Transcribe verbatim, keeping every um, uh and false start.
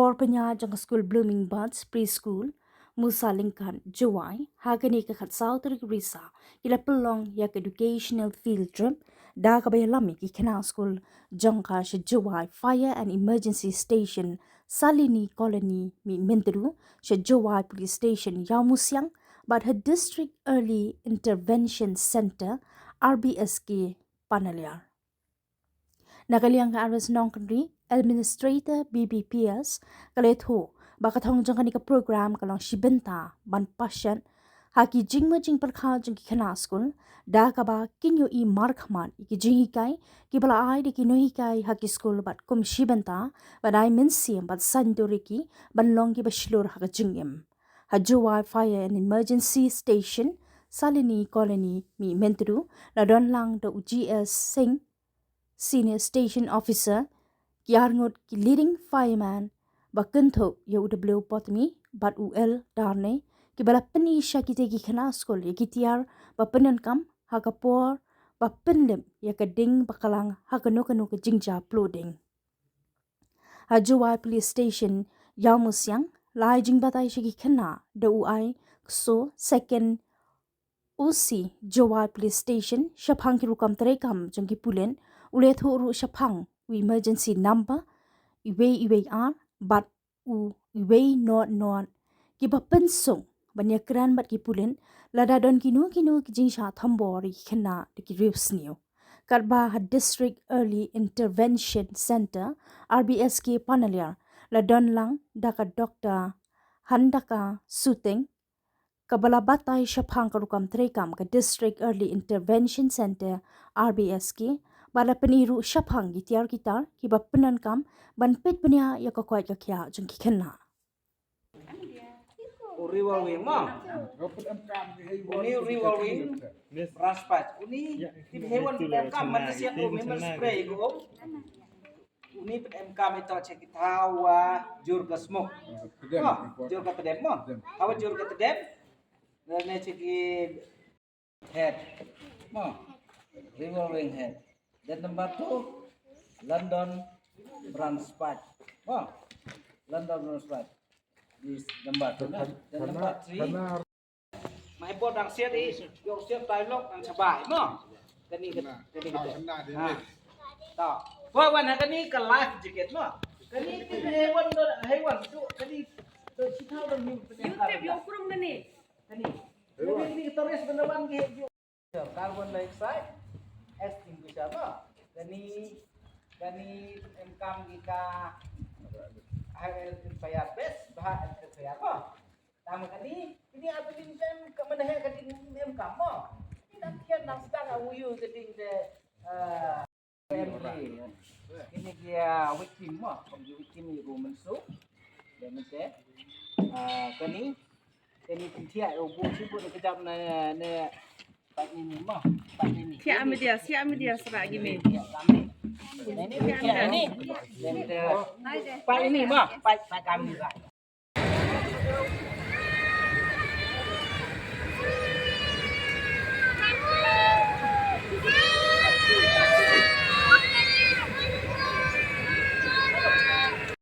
Por pynïaid jong ka skul Blooming Buds Preschool, Musa Lyngkat, Jowai, ha kane ka khatsaw tarik Risaw, ki la pynlong ïa ka educational field trip, da kaba ïalam ïa ki khynnah skul jong ka sha Jowai Fire and Emergency Station, Salini Colony, Mihmyntdu, sha Jowai Police Station, Ïawmusiang, bad ha District Early Intervention Centre, R B S K, Panaliar. Na ka liang ka R S Nongkynrih, Administrator B B P S, ka la ïathuh ba ka thong jong kane ka program ka long shi bynta ban pashat ha ki jingmut jingpyrkhat jong ki khynnah skul, da kaba kin ïohi markhmat ïa ki jinghikai kiba la ai da ki nonghikai ha ki skul, bad kum shi bynta ban ai mynsiem bad saiñdur ïa ki ban long kiba shlur ha ka jingim. Ha Jowai Fire and Emergency Station, Salini Colony, Mihmyntdu, la don lang da u G S Singh, Senior Station Officer, ki arngut ki leading fireman ba kynthup ïa u W Potmi bad u L Darne, kiba la pyni sha kitei ki khynnah skul ïa ki tiar ba pyndonkam ha ka por ba pynlip ïa ka ding baklang ha kano kano ka jingjia ploding. Ha Jowai Police Station, Ïawmusiang, la ai jingbatai sha ki khynnah da u I Kso, Second O C Jowai Police Station, shaphang ki rukom treikam jong ki pulit, u la ïathuh ruh shaphang u emergency number, uwei uwei ar, bad u uwei not not, kiba pynsuk ban ïakren bad ki pulit lada don kino kino ki jingshah thombor ïa ki khynnah da ki riewsniew. Katba ha District Early Intervention Centre, R B S K, Panaliar, la don lang da ka Doctor Handaka Suting, kaba la batai shaphang ka rukom treikam ka District Early Intervention Centre, R B S K, bad la pyni ruh shaphang ki tiar ki tar kiba pyndonkam ban peit bniah ïa ka koit ka khiah jong ki khynnah. U Riwal Wing mo. Uni u Riwal Wing. Raspat. Uni tip hewan pem kam man siat u memang spray ko. Uni pet em kam ito che kita wa jur ka smoke. Mo, jur ka tedem mo. Hawa jur ka tedem. Ne che ki head. Mo. Riwal Wing head. Then number two, London Brown Spike. Mo. London Brown Spike. This number two na. Then number three. Mai bot dang siat i, yo siat dialog dang sabai mo. Kani kani kani. Ta. Wa wan kani ka life jacket mo. Kani ki hewan do hewan tu kani do chitau do ni. Yo tip yo kurung kani. Kani. Kani kani tourist benawan ki. Carbon dioxide extinguisher mo. Kani kani em kam ki ka high fire base, bah fire mo. Tang kani, ini apa ni tem ka mana he kani em kam mo. Ini dah kian dah start a uyu kani de eh ini dia victim mo, victim ni ru mensu. Dan ni te kani kani pentia ubu sibuk kejap na na Pak ini mo, pak ini. Siap media, siap media serak gini. Pak ini mo, pak kami lah.